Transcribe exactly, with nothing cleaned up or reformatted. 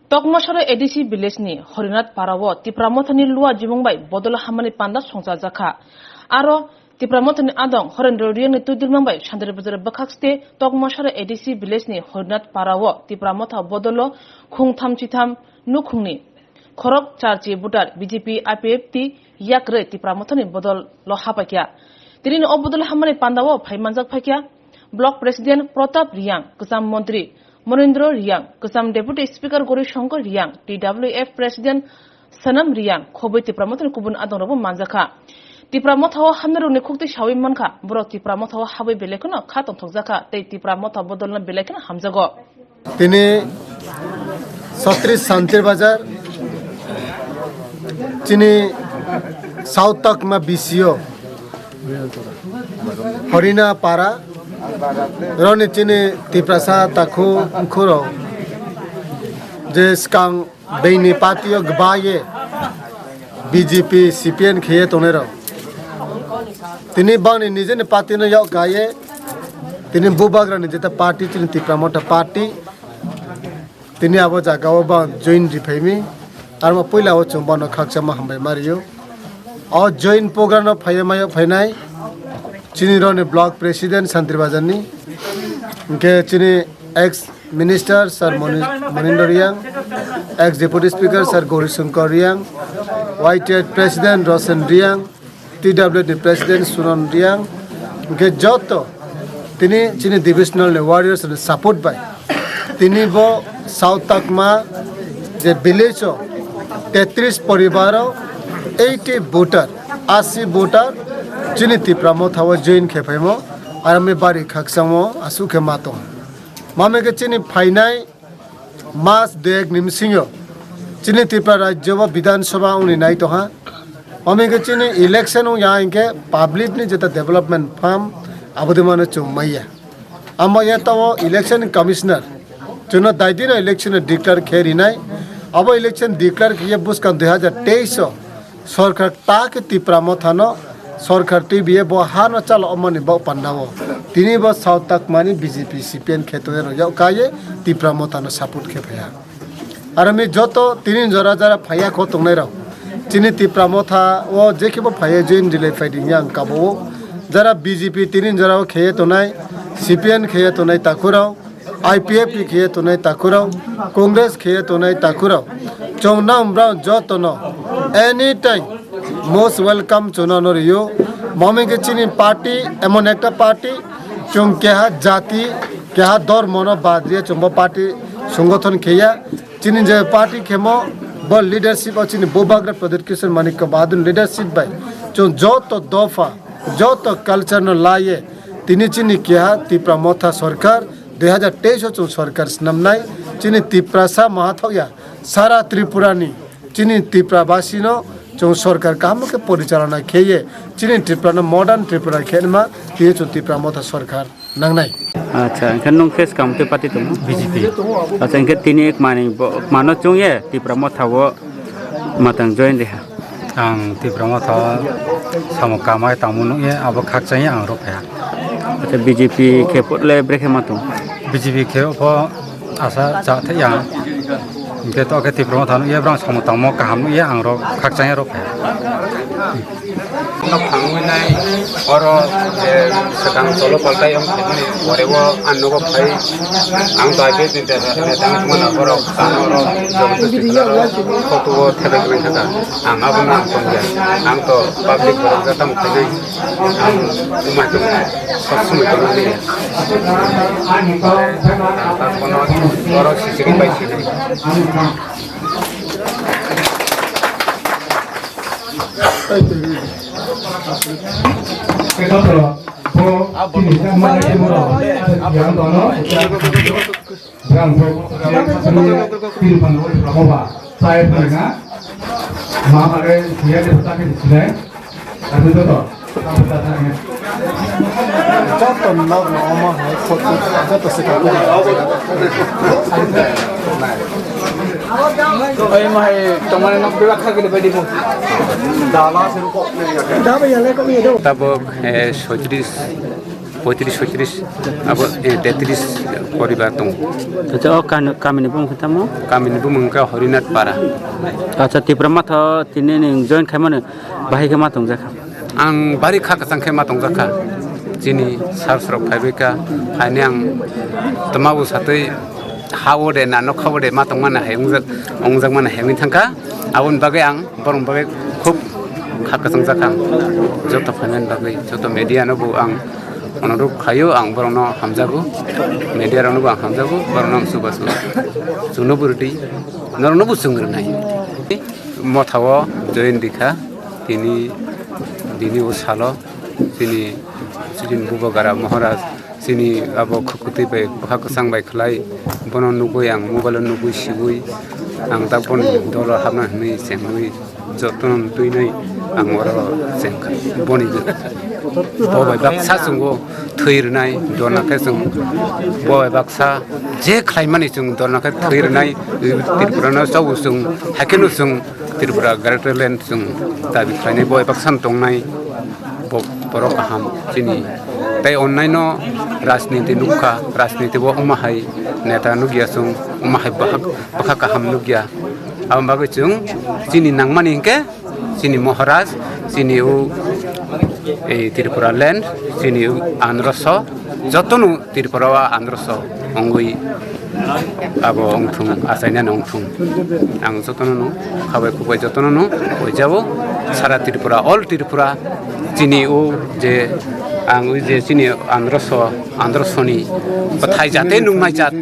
Tokmasara A D C village ni Horinath para o Tipra Motha ni lua jimung bai bodol hamani panda songchajakha. Aro Tipra Motha ni adong Horendra Riyang ni twidulmang bai Sandra Bazar bwkhak ste Tokmasara A D C village ni Horinath para o Tipra Motha bodolo khung tham chitham nukhung ni khorok charchi butar B J P I P F T yakrwi Tipra Motha ni bodol lo hapaikha. Tini ni o bodol hamani panda o phai manjak phaikha. Block President Pratap Riyang, kwcham Montri Monindra Riyang, kwcham Deputy Speaker Gauri Shankar Riyang, T W F President Sanam Riyang, khobwi Tipra Mothani kubun adongrokbo manjakha. Tipra Mothao hamnarokni khuktwi sawi mankha, borok Tipra Mothao habwi belai kheno kha tongthokjakha tei Tipra Motha bodolno belai kheno hamjago. Tini Chhatris Santir Bazar, chini South Takma B C O, Horina Para, roni chini Tiprasa takhu khuro je skang beini party o gbaye B J P, C P M kheye tongnai rok. Tini bangni nijeni party no yok gaye, tini bubagrani jeta party chini Tipra Motha party. Tini abo jaga o bang join riphaimi, armo puila o chwng bono khakchangma hambai ma rio. O join program no phaiya mayo phainai chini roni block president Santri Bazar ni, hwnkhe chini ex minister sir Moni-, Monindra Riyang, ex deputy speaker sir Gauri Shankar Riyang, Y T F president Rosen Riyang, T W F ni president Sunon Riyang, hwnkhe joto tini chini divisional ni warriors ni support bai tini bo South Takma je village o tetris poribar o eighty voter, asi voter chini Tipra Motha o join khe phaimo, arami bari khakchangmo aswk khe ma tong. Mami khe chini phainai mas dek ni bisingo chini Tripura rajyo bo Bidhan Sabha wngni nai tongha. Omo hwnkhe chini election wngya hinkhe public ni jeta development pham aboni mano chwng maya. Amo ya tamo election commissioner chwngno daidino election declare khe rinai. Abo election declare khe bwskang dui hazar teis o Sorkar ta khe Tipra Mothano sorkar twibiye bo hano chalo omani bo pandao. Tini bo South Takmani B J P C P M khe tongnai rok yak kaiye Tipra Mothano support khe phaiya. Aro mi joto tini jora jara phaiya kho tongnai rok. Chini Tipra Motha o jekhe bo phaiya join delay fighting yang kabo o. Jara B J P tini jora o kheye tongnai, C P M kheye tongnai takhurao. I P F T khe tongnai takhurok, Congress khe tongnai takhurok, chwng nang brao jotono anytime most welcome chwngno no rio. Mami khe chini party emon ekta party, chwng keha jati, keha dhormono bad ria chwngbo party songgothon kheya. Chini je party khemo bo leadership o chini Bubagra Pradyut Kishore Manikya Bahadur leadership bai chwng joto dopha, joto culture no laiye tini chini keha Tipra Motha sorkar dui hazar teis o chwng sorkar snamnai, chini Tiprasa mahathokya sara Tripura ni chini Tripura basino chwng sorkar kaham khe porichalona kheye chini Tripura no modern Tripura khenma tini chwng Tipra Motha sorkar nangnai. Acha, hwnkhe nwng khe swkang twi party tongo? B J P. Acha, hwnkhe tini ek manwi bo mano chwngye Tipra Motha o matang join reha. Ang Tipra Motha o samung kamai tangmung nukya, abo khakchangya ang rw phaiya. Acha, B J P khe putle brekhe ma tong? B J P khe pho asa cha thai ang. Hwnkhe to khe Tipra Motha nukya, brang samung tangmo kaham nukya, ang rw khakchangya rw phaiya. Nok thangwi nai oro je swkang cholo paltai wng khaimani pore o ang nogo phai ang to I P F ni neta wngmano borok tamo oro joto sikla rok photo o thebeng thebeng thaka ang abono ang tongya ang to public borok jata mukhainai ang umai tong sob somoi tongmani ang ta kono oro sisiri pai sinai. Kaitor bo chini chakma khe borok yang tono. Brang bo tin pan bo ramo ba. Sai phaina. Ma mare siya de pata ke sinai. Ado to to. Joto nok no omo hai photo joto se ka. Oi, ma hai, tomar nok bebak kha gele badi bo. Tabok, eh, soitris Poitris, soitris, abo, eh, tetris poribar tongo. Acha, o kano-, kamini bumung khe tamo? Kamini bumung khe Horinath Para. Acha, Tipra Motha tini nwng join khaimani bahai khe ma tongjakha? Ang bari kha kwchang khe ma tongjakha. Chini sir rok phaibai kha, phaini ang twma bo satwi ha o de na nokha o de ma tongmani hai wngjak, wngjak mani hai wngwi thangkha. Aboni bagwi ang borokni bagwi khub kha kwchang jakha. Joto phaimani bagwi, joto media no bo ang onurok khaio, ang borokno hamjago, media rokno bo ang hamjago, borokno ang chubachu. Chwngno bo rwdi, norokno bo chwng rwnai. Motha o join rikha, tini, tini o salo, chini, chini Bubagra Maharaj, chini abo khwkutwi bai, bwkha kwchang bai khlai, bono nugwi ang mobile o nugwi siwi, ang tak boni dolo habna hinwi chengwi, jotono twinwi ang oro chengkha. Boni bo bai baksa chwngo thwi rwnai, dorna khe chwng bo bai baksa je khlaimani chwng dorna khe thwi rwnai, Tripura no chau chwng, haikhe no chwng Tripura Greater Land chwng dabi khlainai, bo bai baksa no tongnai. Bo-, borok kaham chini. Tei onnaino rajniti nukha, rajniti bo wngma hai neta nukya chwng, wngma hai bwkhak, bwkha kaham nukya. Aboni bagwi chwng chini nangmani hinkhe chini Maharaj, chini o, ei, Tripura land, chini o Andhra so, jotono Tripura o Andhra so wngwi abo wngthung, achainani wngthung. Ang jotono no, khabai khukbai jotono no, poijao, sara Tripura, all Tripura, chini o je, ang o je chini Andhra so, Andhra soni, bwthai jate nuknai jat,